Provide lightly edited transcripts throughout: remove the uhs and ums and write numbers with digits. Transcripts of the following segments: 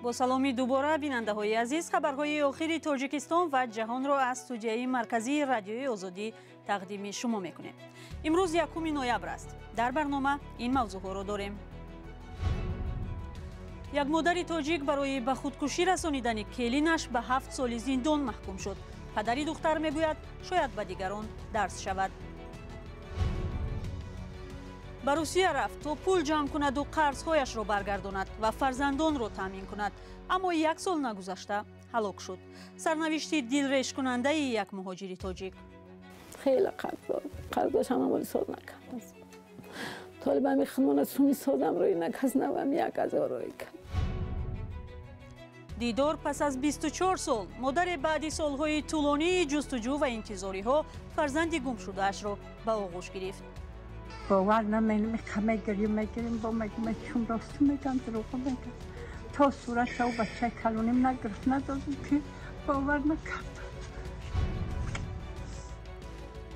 Бо саломи дубора бинандаҳои азиз, хабарҳои охири Тоҷикистон ва ҷаҳонро аз студияи марказии Радиои Озодӣ тақдими шумо мекунем. Имрӯз 1 ноябр аст. Дар барнома ин мавзӯъҳоро дорем. Як модари тоҷик барои ба худкушӣ расонидани келинаш ба 7 соли зиндон маҳкум шуд. Падари духтар мегӯяд, шояд ба дигарон дарс шавад. Ба Русия рафт то пул ҷамъ кунаду қарзҳояшро баргардонад ва фарзандонро таъмин кунад, аммо як сол нагузашта ҳалок шуд. Сарнавишти дилрешкунандаи як муҳоҷири тоҷик. Хеле қарздор, қарздошам амали соз накард. Толибами худмона суми созам рӯи накас навам 1000 рӯи кард. Дидор пас аз 24 сол. Модаре баъди солҳои тӯлонии ҷустуҷӯ ва интизориҳо фарзанди гумшудаашро ба оғӯш гирифт. Бовар намекунам, мегирем, мегирем, бо мегӯям, чун рост мегӯям, дурӯғ мегӯям. То сурати ӯ бачаи калоним нагирифт, надодам, ки бовар накард.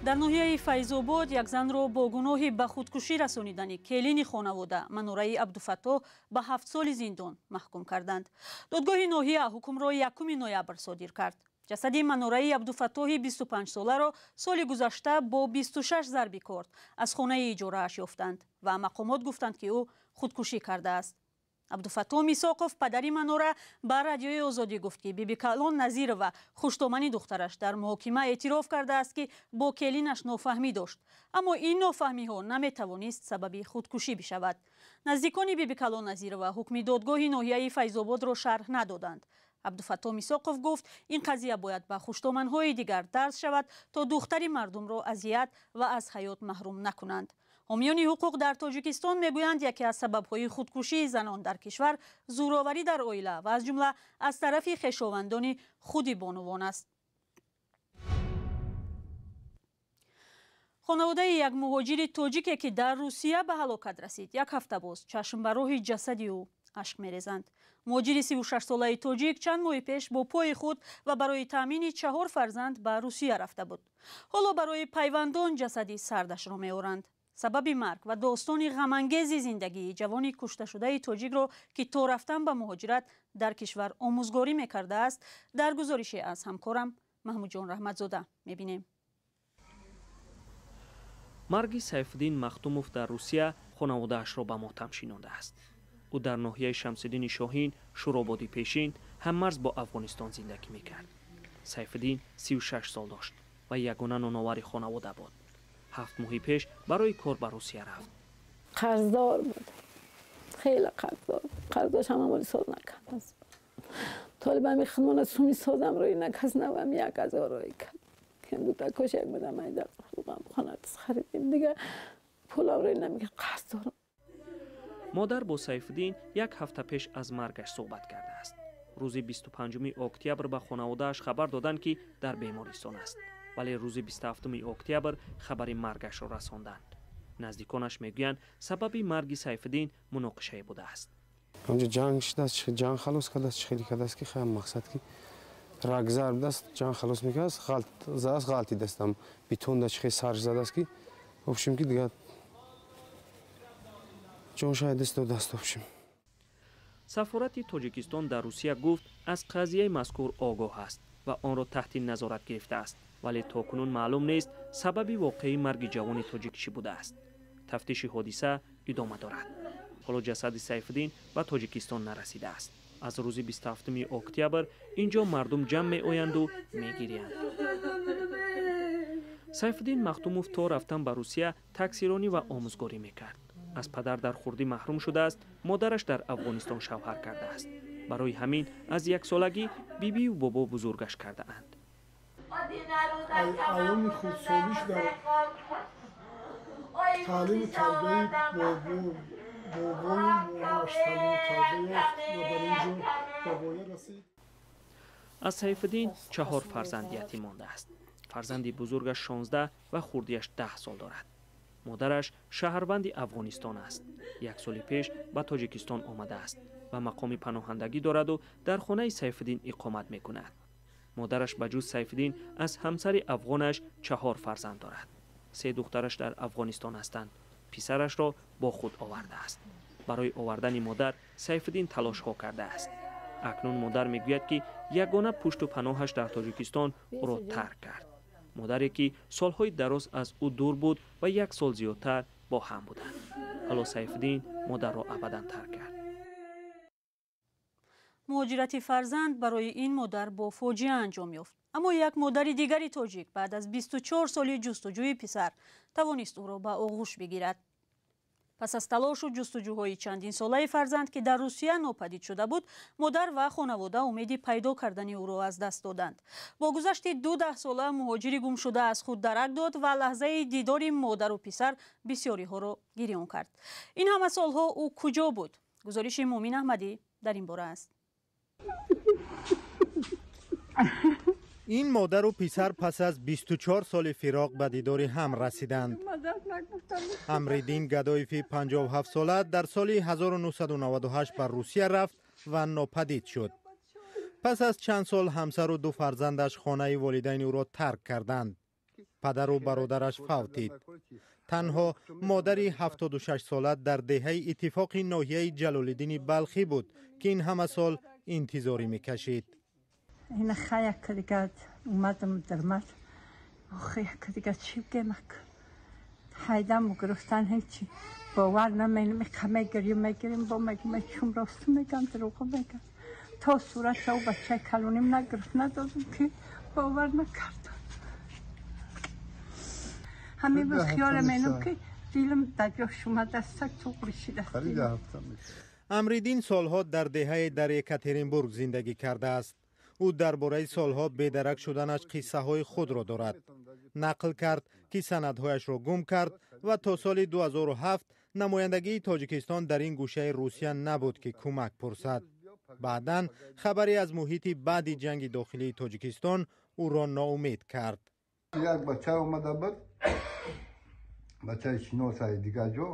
Дар ноҳияи Файзобод як занро бо гуноҳи ба худкушӣ расонидани келини хонавода Манораи Абдуфаттоҳ ба 7 соли зиндон маҳкум карданд. Додгоҳи ноҳия ҳукмро 1 ноябр содир кард. Ҷасади Манораи Абдуфаттоҳи 25-соларо соли гузашта бо 26 зарби корд аз хонаи иҷорааш ёфтанд ва мақомот гуфтанд, ки ӯ худкушӣ кардааст. Абдуфаттоҳ Мисоқов, падари Манора, ба Радиои Озодӣ гуфт, ки Бибикалон Назирова, хуштомани духтараш, дар муҳокима эътироф кардааст, ки бо келинаш нофаҳмӣ дошт, аммо ин нофаҳмиҳо наметавонист сабаби худкушӣ бишавад. Наздикони Бибикалон Назирова ҳукми додгоҳи ноҳияи Файзободро шарҳ надоданд. Абдуфаттоҳ Мисоқов гуфт, ин қазия бояд ба хуштоманҳои дигар дарс шавад, то духтари мардумро азият ва аз ҳаёт маҳрум накунанд. Ҳомиёни ҳуқуқ дар Тоҷикистон мегӯянд, яке аз сабабҳои худкушии занон дар кишвар зӯроварӣ дар оила ва аз ҷумла аз тарафи хешовандони худи бонувон аст. Хонаводаи як муҳоҷири тоҷике, ки дар Русия ба ҳалокат расид, як ҳафта боз чашм ба роҳи ҷасади ӯ ашк мерезанд. Муҳоҷири 36-солаи тоҷик чанд моҳи пеш бо пои худ ва барои таъмини 4 фарзанд ба Русия рафта буд. Ҳоло барои пайвандон ҷасади сардашро меоранд. Сабаби марг ва достони ғамангези зиндагии ҷавони кушташудаи тоҷикро, ки то рафтан ба муҳоҷират дар кишвар омӯзгорӣ мекардааст, дар гузорише аз ҳамкорам Маҳмудҷон Раҳматзода мебинем. Марги Сайфиддин Махтумов дар Русия хонаводаашро ба мотам шинондааст. Ӯ дар ноҳияи Шамсиддини Шоҳин, Шӯрободи пешин, ҳаммарз бо Афғонистон зиндагӣ мекард. Сайфиддин 36 сол дошт ва ягона ноновари хонавода буд. 7 моҳи пеш барои кор ба Русия рафт. Қарздор буд, хеле қарздор, қарздошам амали соз накард. Толибами худмона суми созам рӯи накас навам 1000 рӯи кард. Кем бутакош як мадам айда хона харидем, дига пулам рӯи намекард, қарз дорам. Модар бо Сайфиддин як ҳафта пеш аз маргаш суҳбат кардааст. Рӯзи 25 октябр ба хонаводааш хабар доданд, ки дар бемористон аст, вале рӯзи 27 октябр хабари маргашро расонданд. Наздиконаш мегӯянд, сабаби марги Сайфиддин муноқишае будааст. Онҷо ҷанг шудааст, ҷанг халос кардааст, хеле кардааст, ки хеле мақсад ки рагзар будааст, ҷанг халос мекардааст, ғалт задааст, ғалти дастам бетонда чи хеле сарш задааст, ки общем ки дигар ҷоншаи даст додааст. Общем, Сафорати Тоҷикистон дар Русия гуфт, аз қазияи мазкур огоҳ аст ва онро таҳти назорат гирифтааст, вале то кунун маълум нест сабаби воқеии марги ҷавони тоҷик чӣ будааст. Тафтиши ҳодиса идома дорад. Ҳоло ҷасади Сайфиддин ба Тоҷикистон нарасидааст. Аз рӯзи 27 октябр инҷо мардум ҷамъ меоянду мегириянд. Сайфиддин Махтумов то рафтан ба Русия таксиронӣ ва омӯзгорӣ мекард. Аз падар дар хурдӣ маҳрум шудааст, модараш дар Афғонистон шавҳар кардааст. Барои ҳамин аз яксолагӣ бибию бобо бузургаш кардаанд. Айёми хурдсолиш дар таълиму тарбияи бобою момоаш таълиму тарбия ёфт ва дар ин ҷо ба воя расид. Аз Сайфиддин 4 фарзанд ятим мондааст. Фарзанди бузургаш 16 ва хурдиаш 10 сол дорад. Модараш шаҳрванди Афғонистон аст. Як соли пеш ба Тоҷикистон омадааст ва мақоми паноҳандагӣ дораду дар хонаи Сайфиддин иқомат мекунад. Модараш ба ҷуз Сайфиддин аз ҳамсари афғонаш 4 фарзанд дорад. 3 духтараш дар Афғонистон ҳастанд. Писарашро бо худ овардааст. Барои овардани модар Сайфиддин талошҳо кардааст. Акнун модар мегӯяд, ки ягона пушту паноҳаш дар Тоҷикистон ӯро тарк кард. Модаре ки солҳои дароз аз ӯ дур буд ва як сол зиёдтар бо ҳам буданд. Ҳоло Сайфиддин модарро абадан тарк кард. Муҳоҷирати фарзанд барои ин модар бо фоҷиа анҷом ёфт. Аммо як модари дигари тоҷик баъд аз 24 соли ҷустуҷӯи писар тавонист ӯро ба оғӯш бигирад. Пас аз талошу ҷустуҷӯҳои чандинсолаи фарзанд, ки дар Русия нопадид шуда буд, модар ва хонавода умеди пайдо кардани ӯро аз даст доданд. Бо гузашти ду даҳсола муҳоҷири гумшуда аз худ дарак дод ва лаҳзаи дидори модару писар бисёриҳоро гирён кард. Ин ҳама солҳо ӯ куҷо буд? Гузориши Муъмин Аҳмадӣ дар ин бора аст. Ин модару писар пас аз 24 соли фироқ ба дидори ҳам расиданд. Амриддин Гадоеви 57-сола дар соли 1998 ба Русия рафт ва нопадид шуд. Пас аз чанд сол ҳамсару ду фарзандаш хонаи волидайни ӯро тарк карданд. Падару бародараш фавтид. Танҳо модари 76-сола дар деҳаи Иттифоқи ноҳияи Ҷалолиддини Балхӣ буд, ки ин ҳама сол интизорӣ мекашид. Ина хая кадигад омадам дармад. Охи кадигад чӣ бигемак? Ҳайдаму гирифтан ҳечи бовар наменам. Иқа мегирیم, мегирим, бо мегим, чум рост мегам, дурӯғ мегам. То сурата ӯ бачаи калоним нагирифт, надодам, ки бовар накардам. Ҳамин буд хиёлам менам, ки дилам дар ҷош омадааст, туғри шидааст. Амриддин солҳо дар деҳае дар Екатеринбург зиндагӣ кардааст. Ӯ дар бораи солҳо бедарак шуданаш қиссаҳои худро дорад. Нақл кард, ки санадҳояшро гум кард ва то соли 2007 намояндагии Тоҷикистон дар ин гӯшаи Русия набуд, ки кӯмак пурсад. Баъдан хабаре аз муҳити баъди ҷанги дохилии Тоҷикистон ӯро ноумед кард. Як бача омада буд, бачаи шиносаи дигар ҷо.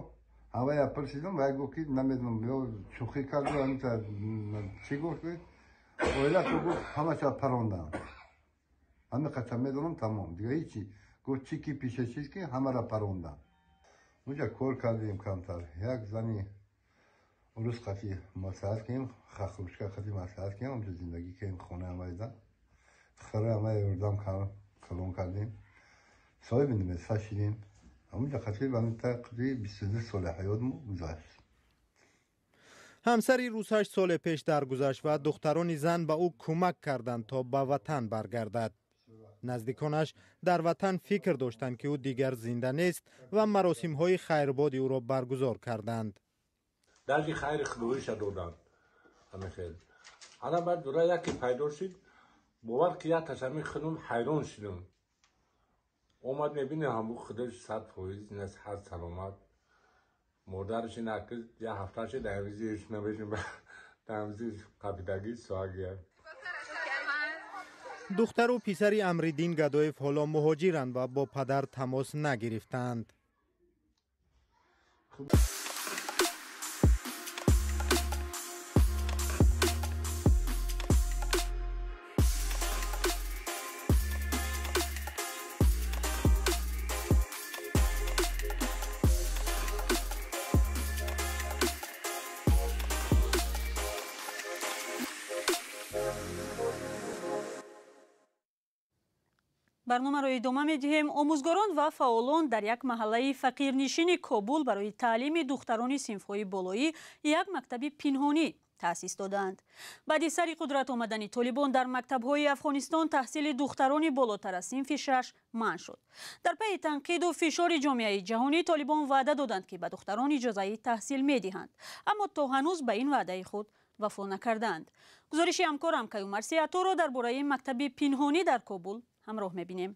Ҳавая пурсидам, вай гуфт, ки намедонам, ё шӯхӣ карду чӣ гуфт, оилашо гуфт, ҳамаша парондам. Ҳамин қача медонам, тамом. Дига ҳичи. Гуфт, чӣ ки пише чиз, ки ҳамаро парондам. Уҷа кор кардем камтар. Як зани урус қати маслиҳат кардем, хахрушка қати маслиҳат кардем, ҳамҷо зиндагӣ кардем, хона ҳамаида. Духтарои ҳамаи ёрдам калон кардем. Соҳиби немеса шидем. Ҳамунҷа қати тақри 22 соли ҳаётмо гузашт. Ҳамсари русаш соли пеш даргузашт ва духтарони зан ба ӯ кӯмак карданд, то ба ватан баргардад. Наздиконаш дар ватан фикр доштанд, ки ӯ дигар зинда нест ва маросимҳои хайрбоди ӯро баргузор карданд. Дарди хайри худоиша доданд. Ҳамин ана баъд дура яке пайдо шид, бовар ки як ташами худум ҳайрон шидам. Омад, мебинем, ҳаму худош 100% ҳаст, саломат. Модараш ин як ҳафта шид, дар набешим, дар қабидагӣ соагия. Духтару писари Амриддин Гадоев ҳоло муҳоҷиранд ва бо падар тамос нагирифтаанд. Барномаро идома медиҳем. Омӯзгорон ва фаъолон дар як маҳаллаи фақирнишини Кобул барои таълими духтарони синфҳои болоӣ як мактаби пинҳонӣ таъсис додаанд. Баъди сари қудрат омадани Толибон дар мактабҳои Афғонистон таҳсили духтарони болотар аз синфи шаш манъ шуд. Дар пайи танқиду фишори ҷомеаи ҷаҳонӣ Толибон ваъда доданд, ки ба духтарон иҷозаи таҳсил медиҳанд, аммо то ҳанӯз ба ин ваъдаи худ вафо накардаанд. Гузориши ҳамкорам Каюмар Сиаторо дар бораи мактаби пинҳонӣ дар Кобул ҳамроҳ мебинем.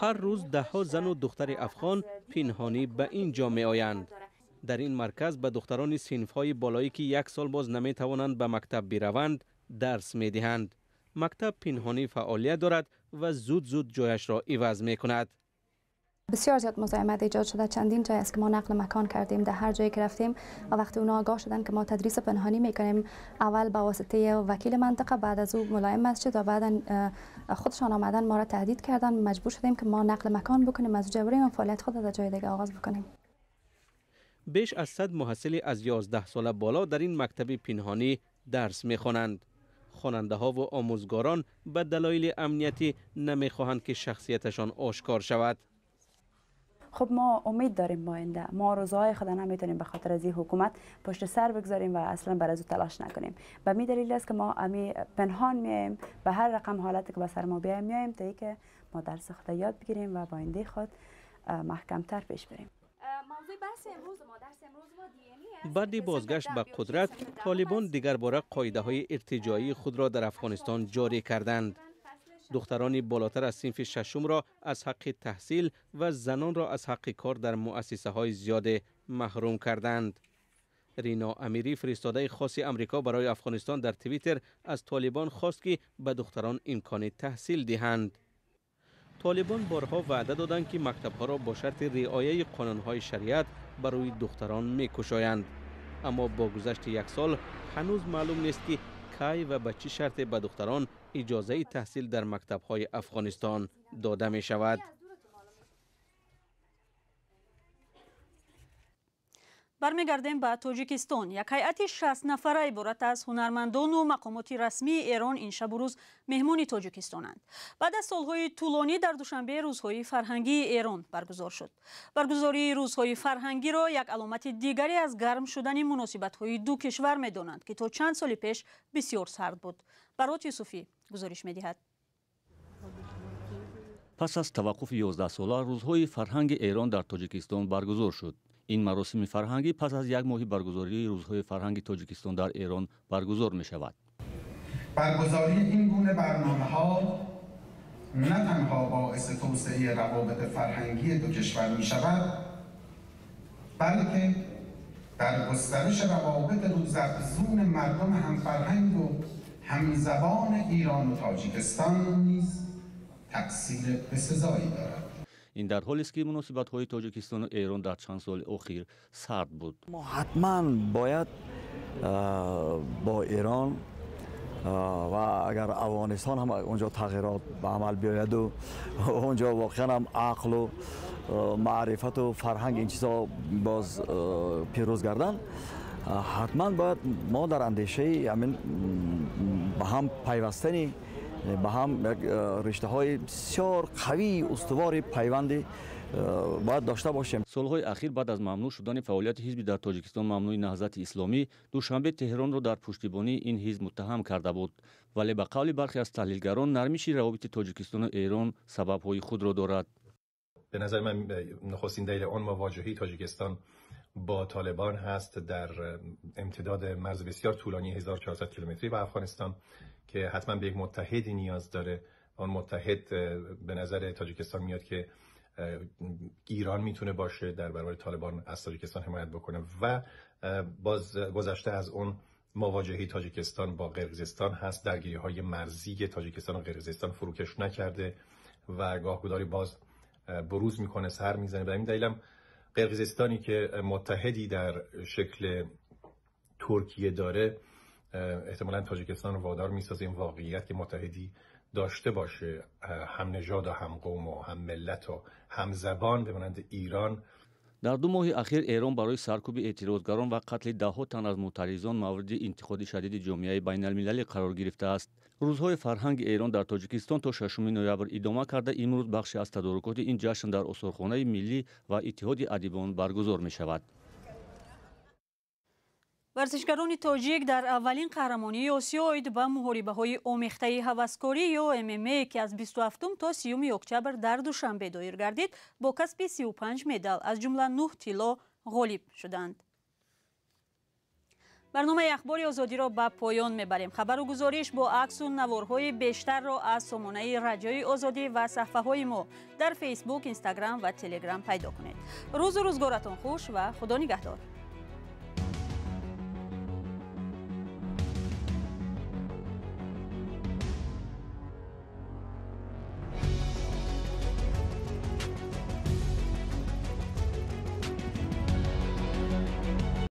Ҳар рӯз даҳҳо зану духтари афғон пинҳонӣ ба ин ҷо меоянд. Дар ин марказ ба духтарони синфҳои болоӣ, ки як сол боз наметавонанд ба мактаб бираванд, дарс медиҳанд. Мактаб пинҳонӣ фаъолият дорад ва зуд зуд ҷояшро иваз мекунад. بسیار زیاد مزاحمت ایجاد شده. چندین جای است که ما نقل مکان کردیم. در هر جایی که رفتیم و وقتی اونا آگاه شدن که ما تدریس پنهانی میکنیم، اول با واسطه وکیل منطقه، بعد از او ملایم مسجد و بعدا خودشان آمدن ما را تهدید کردن. مجبور شدیم که ما نقل مکان بکنیم، از اونجا بریم و فعالیت خود در جای دیگه آغاز بکنیم. Беш аз 100 муҳассили аз 11 сола боло дар ин мактаби пинҳонӣ дарс мехонанд. Хонандаҳо ва омӯзгорон ба далоили амниятӣ намехоҳанд ки шахсияташон ошкор шавад. خب ما امید داریم با آینده، ما روزهای خود نمیتونیم به خاطر از این حکومت پشت سر بگذاریم و اصلا بر از او تلاش نکنیم. به می دلیل است که ما امی پنهان میایم، به هر رقم حالتی که به سر ما بیایم میایم تا اینکه ما درس خود یاد بگیریم و با آینده خود محکمتر پیش بریم. بعد بازگشت به قدرت، طالبان دیگر باره قاعده های ارتجاعی خود را در افغانستان جاری کردند. دختران بالاتر از صنف ششم را از حق تحصیل و زنان را از حق کار در مؤسسه های زیاد محروم کردند. رینا امیری، فرستاده خاص امریکا برای افغانستان، در توییتر از طالبان خواست که به دختران امکان تحصیل دهند. طالبان بارها وعده دادند که مکتب‌ها را با شرط رعایت قانون‌های شریعت برای دختران می‌کشایند. اما با گذشت یک سال هنوز معلوم نیست که کی و به چه شرط به دختران اجازه تحصیل در مکتب‌های افغانستان داده می‌شود. برمیگردیم به تاجیکستان. یک هیئت 60 نفره عبارت از هنرمندان و مقامات رسمی ایران این شب و روز مهمان تاجیکستانند. بعد از سالهای طولانی در دوشنبه روزهای فرهنگی ایران برگزار شد. برگزاری روزهای فرهنگی را یک علامت دیگری از گرم شدن مناسبت‌های دو کشور می‌دانند که تا چند سال پیش بسیار سرد بود. برات یوسفی گزارش می‌دهد. پس از توقف 11 ساله روزهای فرهنگ ایران در تاجیکستان برگزار شد. این مراسم فرهنگی پس از یک ماه برگزاری روزهای فرهنگ تاجیکستان در ایران برگزار می شود. برگزاری این گونه برنامه‌ها نه تنها باعث توسعه روابط فرهنگی دو کشور می شود، بلکه در گسترش روابط روزافزون مردم همفرهنگ و همزبان ایران و تاجیکستان نیز تأثیر بسزایی دارد. این در حالی است که مناسبت‌های تاجیکستان و ایران در چند سال اخیر سرد بود. ما حتما باید با ایران و اگر افغانستان هم اونجا تغییرات به عمل بیاید و اونجا واقعا هم عقل و معرفت و فرهنگ این چیزا باز پیروز گردن، حتما باید ما در اندیشه همین به هم پیوستنی، به هم رشته های بسیار قوی استوار پیوندی باید داشته باشیم. سالهای اخیر بعد از ممنوع شدن فعالیت حزب در تاجیکستان ممنوع نهضت اسلامی، دوشنبه تهران را در پشتیبانی این حزب متهم کرده بود. ولی به قول برخی از تحلیلگران نرمش روابط تاجیکستان و ایران سبب‌های خود را دارد. به نظر من نخستین دلیل آن مواجهه تاجیکستان با طالبان هست در امتداد مرز بسیار طولانی 1400 کیلومتری با افغانستان که حتما به یک متحدی نیاز داره. آن متحد به نظر تاجیکستان میاد که ایران میتونه باشه، در برابر طالبان از تاجیکستان حمایت بکنه و باز گذشته از اون مواجهه تاجیکستان با قرقیزستان هست. درگیری های مرزی تاجیکستان و قرقیزستان فروکش نکرده و گاهگداری باز بروز میکنه، سر میزنه. به این دلیلم قرقیزستانی که متحدی در شکل ترکیه داره احتمالاً تاجیکستان رو وادار میسازه این واقعیت که متحدی داشته باشه، هم نژاد و هم قوم و هم ملت و هم زبان به مانند ایران. در 2 ماه اخیر ایران برای سرکوب اعتراضگران و قتل ده‌ها تن از معترضان مورد انتقاد شدید جامعه بین المللی قرار گرفته است. روزهای فرهنگ ایران در تاجیکستان تا 6 نوامبر ادامه کرده. امروز بخشی از تدارکات این جشن در آثارخانه ملی و اتحاد ادیبان برگزار می شود. ورزشگران تاجیک در اولین قهرمانی آسیا عاید به محاربه‌های آمیخته هوسکاری یا MMA که از 27 تا 30 اکتبر در دوشنبه دایر گردید، با کسب 35 مدال از جمله 9 طلا غالب شدند. برنامه اخبار آزادی را به پایان میبریم. خبر و گزارش با عکس و نوارهای بیشتر را از سامانه رادیوی آزادی و صفحه های ما در فیسبوک، اینستاگرام و تلگرام پیدا کنید. روز و روزگارتان خوش و خدا نگهدار.